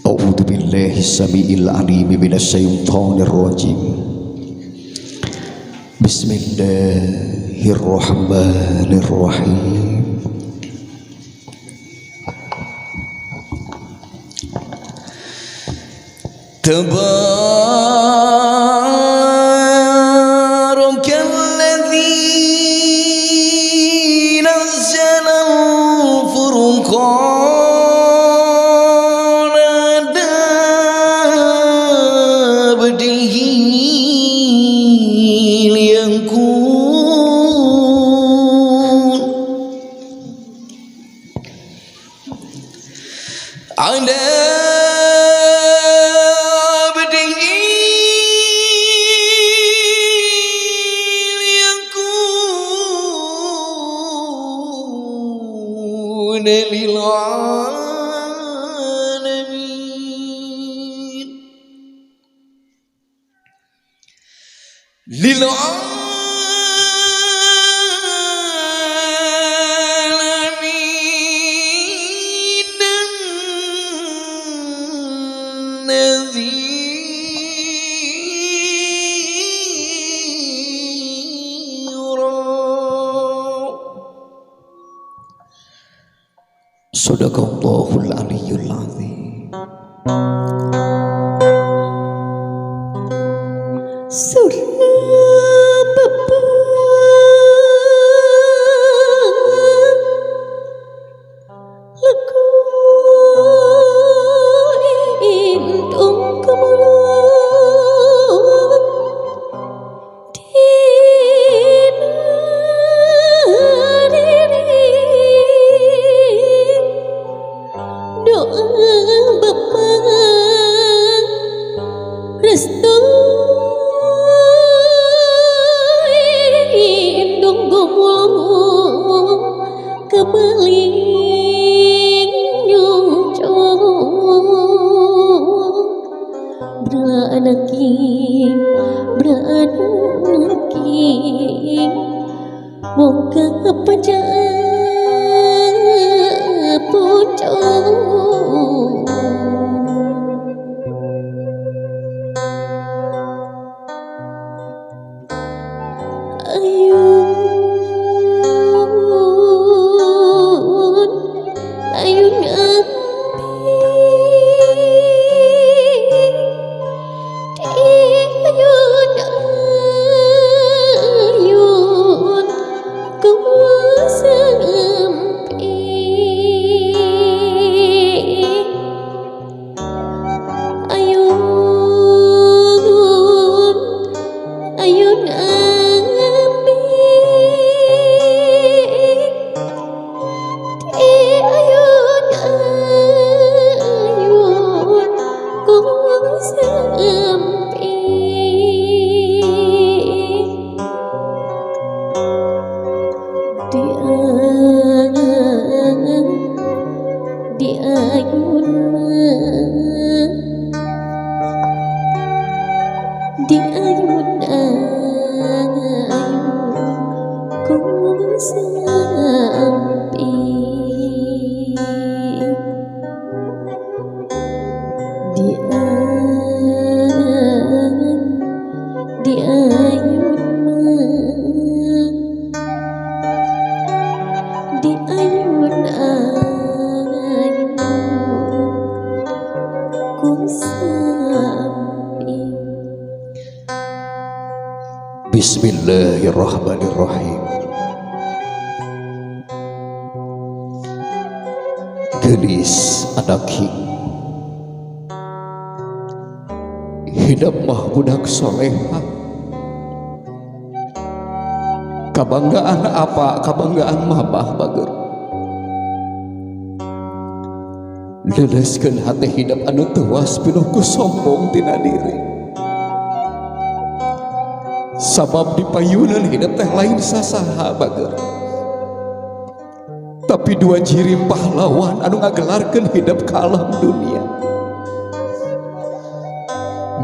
A'udzu billahi samiil alim minasy syaithanir rajim. Bismillahirrahmanirrahim. Tabarakalladzi nazzala al-furqan lil'alamin nadhira. Sadaqallahul aliyyul azim. Bismillahirrahmanirrahim. Gelis anaki hidup mah budak soleha. Kabanggaan apa? Kabanggaan mabah bager. Leleskeun hate hidup anu tewas pinuh ku sombong tina diri. Sabab di payunan hidup teh lain sasaha bager. Tapi dua jirim pahlawan anu ngagelarkeun hidup ka alam dunia.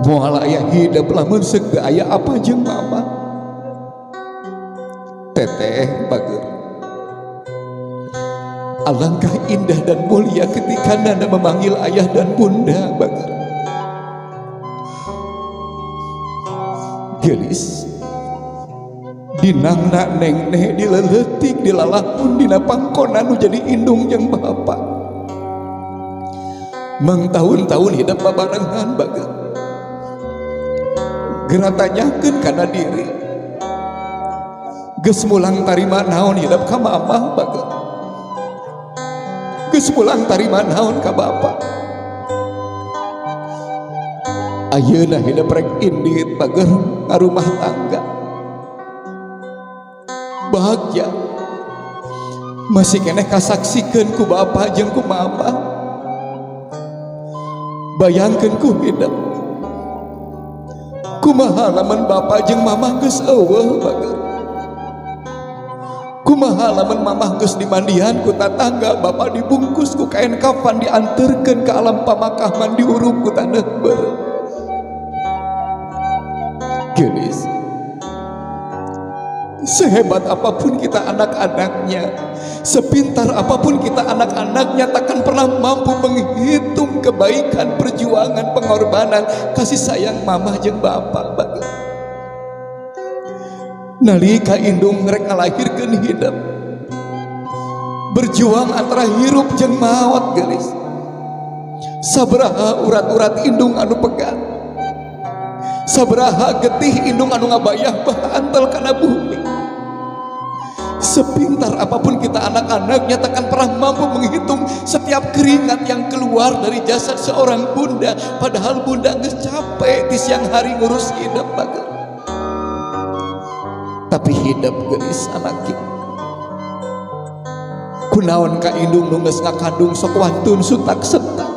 Moal aya hidup lamun seuk teu aya apa jeung mama. Teteh bager. Alangkah indah dan mulia ketika Nanda memanggil ayah dan bunda, bager. Geulis dinangna nengne dileletik dilalakun dina pangkonan nu jadi indung jeung bapak. Mang tahun-tahun hidup babarengan, bager. Geura tanyakeun kana diri. Geus mulang tarima naon hidup ka mamah, bager. Geus mulang tarima naon ka bapak. Ayeuna hidup rek indit, bager, ngarumah tangga. Bahagia masih keneh kasaksikeun ku bapak jeung ku mama. Bayangkeun ku hidup kumaha lamun bapak jeung mama geus euweuh, bager. Kumaha lamun mamah geus dimandian ku tatangga, bapak dibungkus ku kain kafan dianterkeun ke alam pamakaman diuruk ku taneuh beureum. Geulis, sehebat apapun kita anak-anaknya, sepintar apapun kita anak-anaknya, takkan pernah mampu menghitung kebaikan, perjuangan, pengorbanan, kasih sayang mamah jeung bapak, bager. Nalika indung rek ngalahirkeun hidup, berjuang antara hirup jeung maot, geulis. Sabaraha urat-urat indung anu pegat, sabaraha getih indung anu ngabayah bah antel kana bumi. Sepintar apapun kita anak-anaknya takkan pernah mampu menghitung setiap keringat yang keluar dari jasad seorang bunda. Padahal bunda geus capek di siang hari ngurus hidup, bager. Tapi hidup geulis anak kita. Kunaon ka indung nu geus ngakandung sok wantun sutak sentak.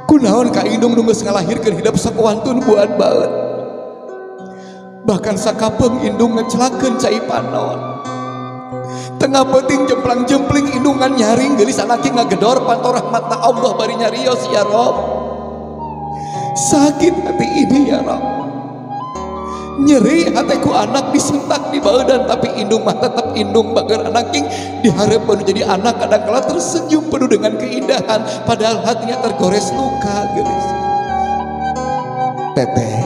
Kunaon ka indung nu geus ngalahirkeun hidup sok wantun buat baeud. Bahkan sakapeung indung ngecelakeun cai panon. Tengah peuting jemplang-jempling indungan nyaring geulis anak ngagedor panto rahmatna Allah bari nyarios, ya Rob. Sakit hati ini ya Rob. Nyeri hatiku anak disentak di badan, tapi indung mah tetap indung, bager. Anak king diharapkan jadi anak kadang kala tersenyum penuh dengan keindahan, padahal hatinya tergores luka, geulis. Teteh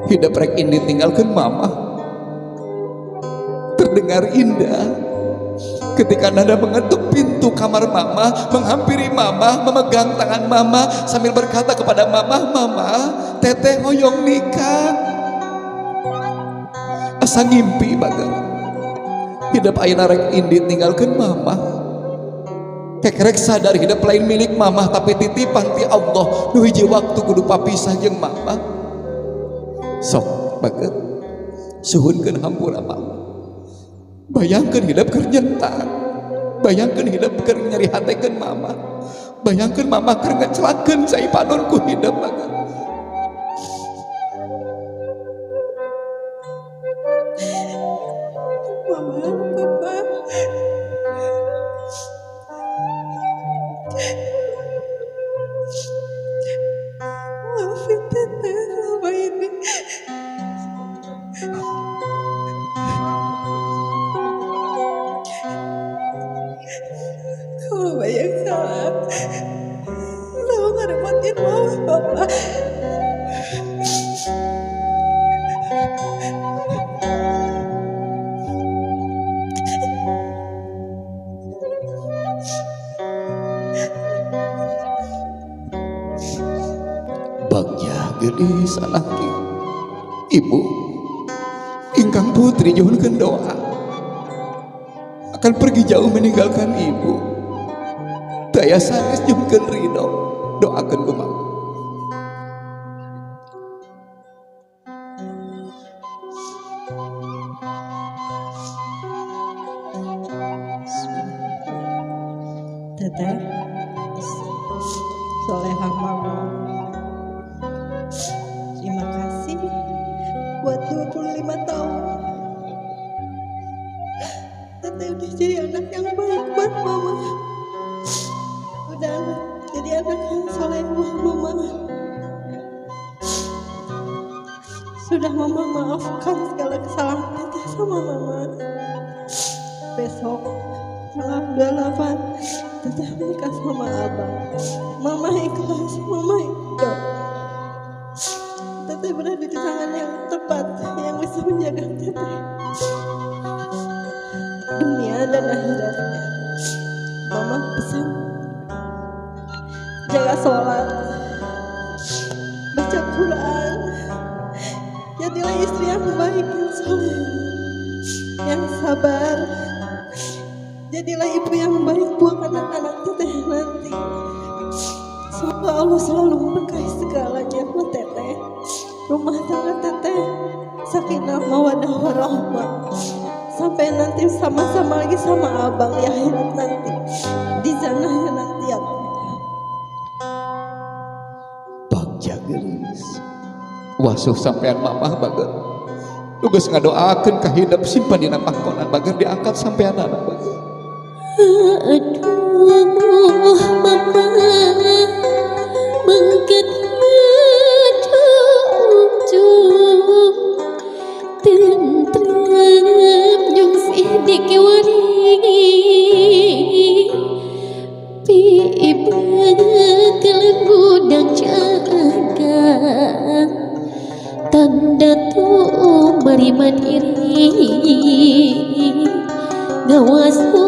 hidup rek ini tinggalkan mama. Terdengar indah ketika Nanda mengetuk pintu kamar mama, menghampiri mama, memegang tangan mama sambil berkata kepada mama, "Mama, teteh hoyong nikah." Asa ngimpi, bager. Hidup ayeuna rek indit ninggalkeun mama. Kekerek sadar hidup lain milik mama tapi titipan ti Allah, nu hiji waktu kudu papisah jeung mama. Sok, bager, suhunkeun hampura mama. Bayangkeun hidup keur nyentak, bayangkeun hidup keur nyeri hatekeun mama, bayangkeun mama keur ngecelakeun cai panon ku hidup, bager. Mama, Papa. Maafin Teteh selama ini. Kamu banyak salah. Selalu ngerepotin mama, Papa. Bagja geulis anak ibu ingkang putri nyuhunkeun doa akan pergi jauh meninggalkan ibu. Daya sanes nyuhunkeun ridho, doakeun kumaha. Teteh soleha mama, terima kasih buat 25 tahun Teteh udah jadi anak yang baik buat mama, udah jadi anak yang soleh buat mama. Sudah mama maafkan segala kesalahan Teteh sama mama. Besok tanggal 28 Teteh menikah sama Abang. Mama ikhlas, Mama ikhlas. Teteh berada di tangan yang tepat, yang bisa menjaga Teteh dunia dan akhiratnya. Mama pesan, jaga sholat, baca Quran, jadilah istri yang baik, yang soleh, yang sabar. Jadilah ibu yang baik buat anak-anak Teteh nanti. Semoga Allah selalu memberkahi segalanya buat Teteh. Rumah tangga Teteh sakinah, mawadah, warahmah. Sampai nanti sama-sama lagi sama Abang di akhirat nanti. Di jannahnya nanti ya. Bagja geulis. Wasuh sampean mamah bager. Nu geus ngadoakeun ka hidep simpan dina pangkonan bager diangkat sampean anak bager. Aduh, Mama mengket ujung tentrem nyungsih di kiwaringi pibeut gudang jaga tanda tu beriman iri ngawasu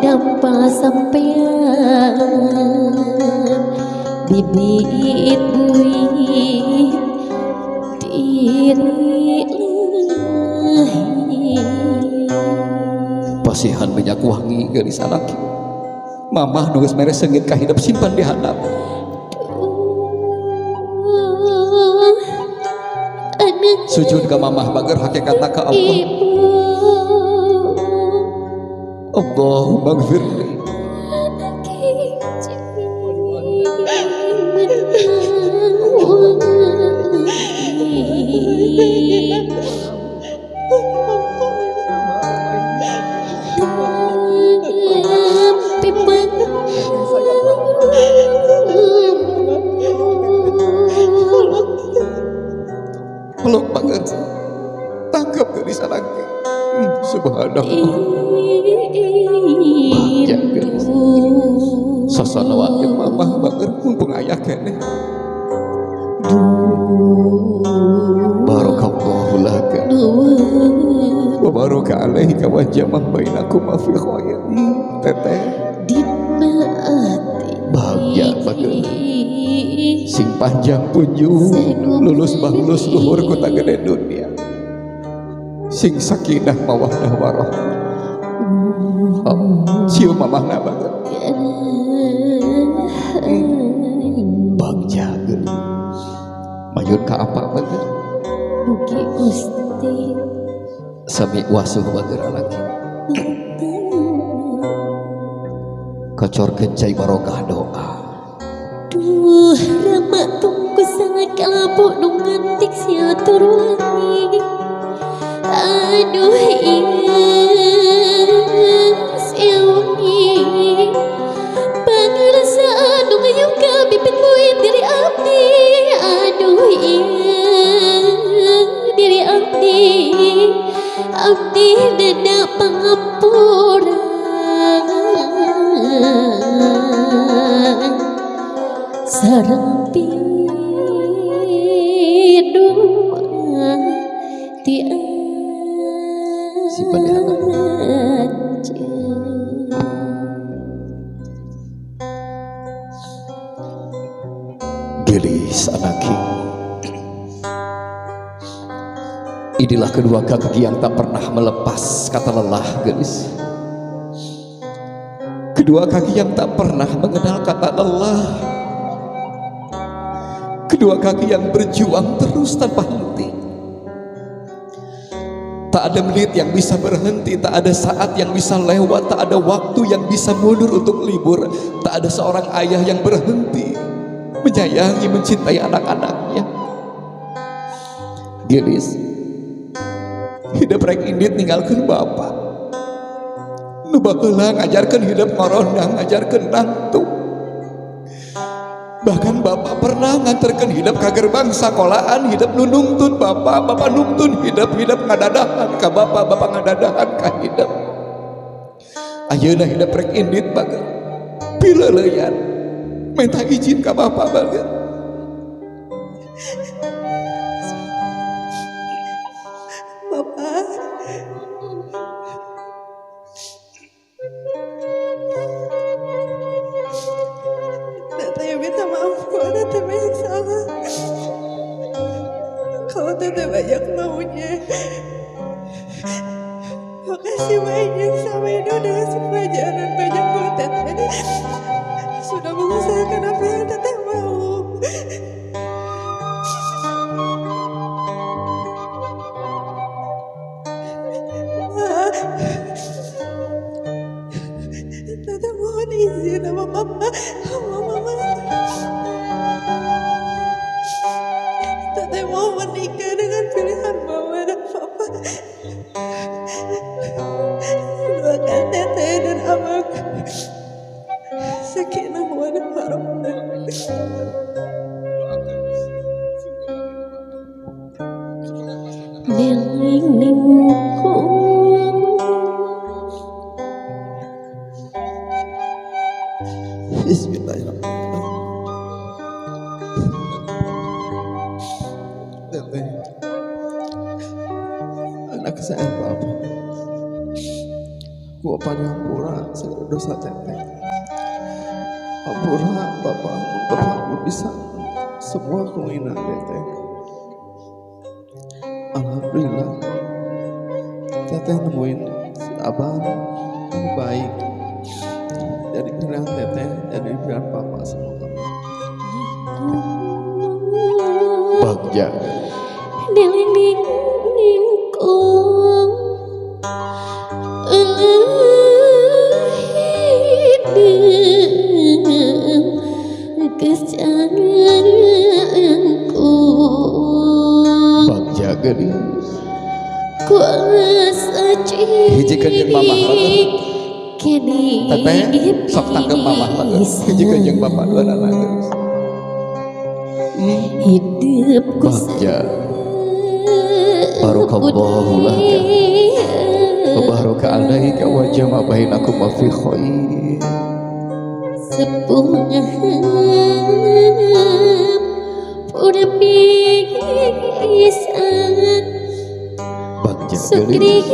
dampal sampean bibit buih diri lahir. Pasihan minyak wangi geulis anak. Mamah nu geus mere seungit ka hidep simpan di handap. Duh, anak. Sujud ka mamah bager, hakikatna ka Allah. Ibu. Allahumma gfirli. Anak kecil menawangi tapi Peluk bager. Tangkap geulis anak. Subhanallah. Bagja geulis. Sosono wae mamah bager mumpung aya keneh. Barakallahu laka wa baraka alaika wa jama bainakuma fi khair. Teteh Dina ati bahagia bager. Sing panjang punjung lulus bahlus luhur kota gede dunia. Sing sakinah mawaddah warahmah. Oh, cium mamahna bager. Bagja geulis. Mayun ka apa bager? Mugi Gusti Sami wasuh bager alaki. Kocorkeun cai barokah doa. Duh, rama tunggu sangat kalabu nu ngantik siatur wangi. Aduh iya sia wengi pangrasa anu ngayuka bibit buit diri abdi. Aduh iya diri abdi, abdi dada pangampura sareng pidoa ti Simpan di handap. Anjeun. Gelis anaki. Inilah kedua kaki yang tak pernah melepas kata lelah gelis. Kedua kaki yang tak pernah mengenal kata lelah. Kedua kaki yang berjuang terus tanpa henti. Tak ada menit yang bisa berhenti, tak ada saat yang bisa lewat, tak ada waktu yang bisa mundur untuk libur. Tak ada seorang ayah yang berhenti menyayangi, mencintai anak-anaknya. Gelis, hidup rek indit ninggalkeun bapak. Nu baheula ngajarkeun hidup ngorondang, ngajarkeun nangtung. Bahkan bapak pernah nganterkeun hidup ka gerbang sekolahan, hidup nu nungtun bapak, bapak nungtun hidup, hidup ngadadahan ka bapak, bapak ngadadahan ka hidup. Ayeuna hidep rek indit bager. Pileuleuyan minta izin ka bapak bager. Bapak, Teteh minta maaf kalau Teteh banyak salah. Kalau Teteh banyak maunya. Makasih banyak sama ini udah ngasih pelajaran banyak buat Teteh. Sudah mengusahakan apa yang Teteh mau. Teteh mohon izin sama papa, sama mama. Teteh mau menikah dengan pilihan mama dan papa. Doakan Teteh dan abang sakinah mawaddah warahmah. Bismillahirrahmanirrahim. Teteh, anak saya bapak, gua panyampura segala dosa teteh. Ampura bapak, bapak belum bisa semua keinginan teteh. Alhamdulillah, teteh nemuin si abang yang baik. Jadi pilihan teteh, jadi pilihan bapak semua. Bagja. Bagja geulis. Hijikeun jeung mamah bager. Teteh sok tangkep mamah bager. Hijikeun jeung bapak dua anak geus. Bagja. Barakallahu laka wa baraka alaika wa jama'a bainakum fi khair. Bagja geulis.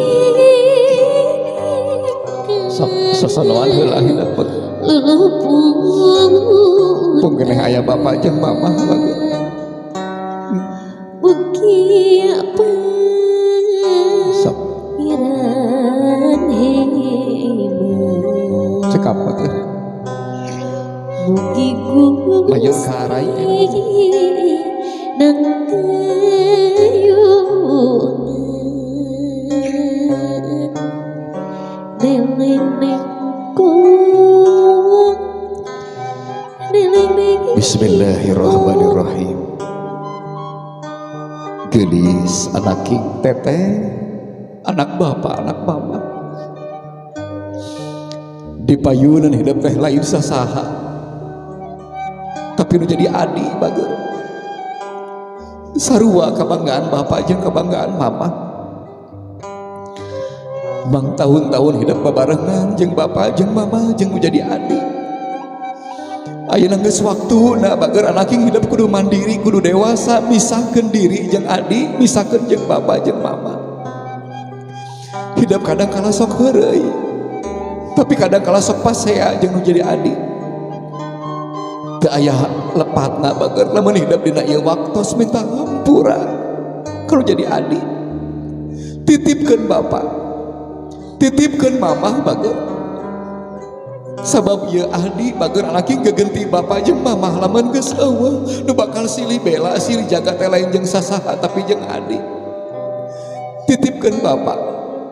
Sok sasanoan heula hidup bager. Punggeneh aya bapak jeung mamah bager. Sok cekap bager. Mayun ka arai. Bismillahirrahmanirrahim. Gelis anak king teteh, anak bapak, anak mama. Di payunan hidup teh lain sasaha, tapi nu jadi adi bager. Sarua kebanggaan bapak jeung kebanggaan mama. Bang tahun-tahun hidup babarengan jeung bapak jeung mama jeung nu jadi adi. Ayeuna geus waktuna bager anak king hidup kudu mandiri, kudu dewasa, misahkeun diri jeung adi, misahkeun jeung bapak jeung mama. Hidup kadang kala sok heureuy, tapi kadang kala sok pasea jeung nu jadi adi. Teu aya lepatna bager lamun hidup dina ieu waktos minta hampura kalau jadi adi. Titipkeun bapak, titipkeun mamah bager. Sabab ieu adi bager anak king gegenti bapak jeung mamah lamun geus eueuh nu bakal silih bela silih jaga teh lain jeung sasaha tapi jeung adi. Titipkeun bapak,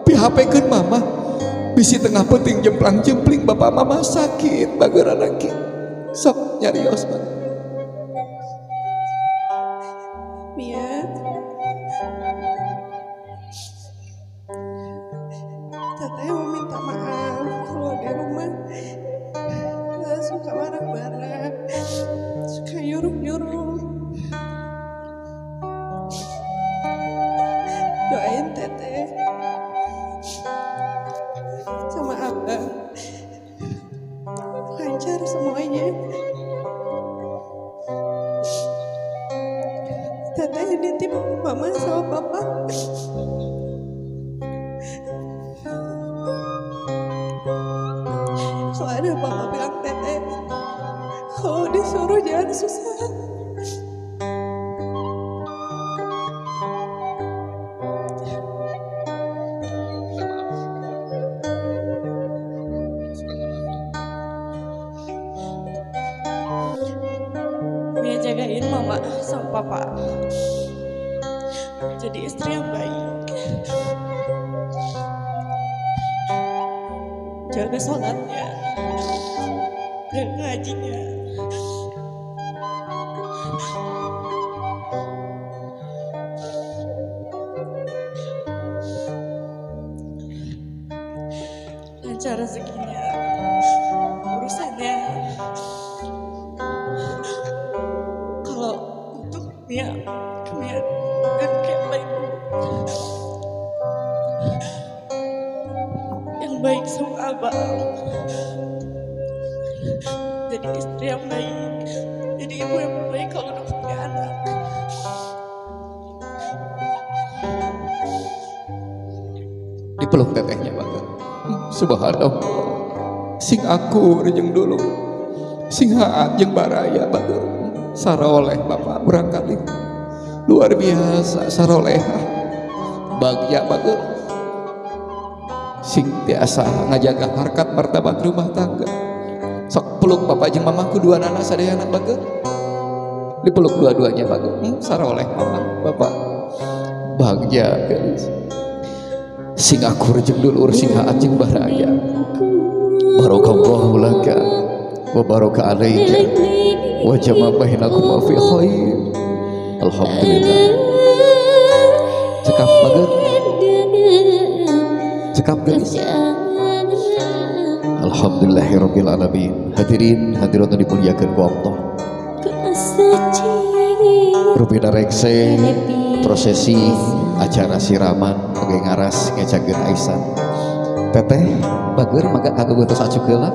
PHP-keun mamah, bisi tengah penting jemplang-jempling bapak mama sakit bager anak king. Sok nyarios bager. Mia, Teteh mau minta maaf kalau di rumah suka marah-marah, suka nyuruh-nyuruh. Doain Teteh sama abang. Mama sama papa. Kalau ada papa bilang teteh, kalau disuruh jangan susah. Mia jagain mama sama papa. Jadi istri yang baik. Jaga sholatnya, jaga ngajinya. Lancar rezekinya, urusannya. Kalau untuk Mia, Mia dan kayak ibu yang baik sama abang, jadi istri yang baik, jadi ibu yang baik kalau udah punya anak. Dipeluk tetehnya banget. Subhanallah. Sing akur jeung dulu, sing haat jeung baraya batur. Saroleh bapak barangkali luar biasa saroleha bagya batur. Sing tiasa ngajaga harkat martabat rumah tangga. Sok peluk bapak jeung mamahku dua nana sadayana batur. Dipeluk dua-duanya batur. Saroleh mama bapak bagya guys. Sing akur jeung dulur, sing haat jeung baraya. Barakallahu laka wa baraka alaika wa jama bainakuma fi khair. Alhamdulillah. Cekap bager. Cekap guys. Alhamdulillahirabbil alamin. Hadirin hadirat yang dimuliakan ku Allah. Rupina rekse prosesi acara siraman oge ngaras ngecakeun aisan. Teteh bager mangga kagugu tos acuk heula.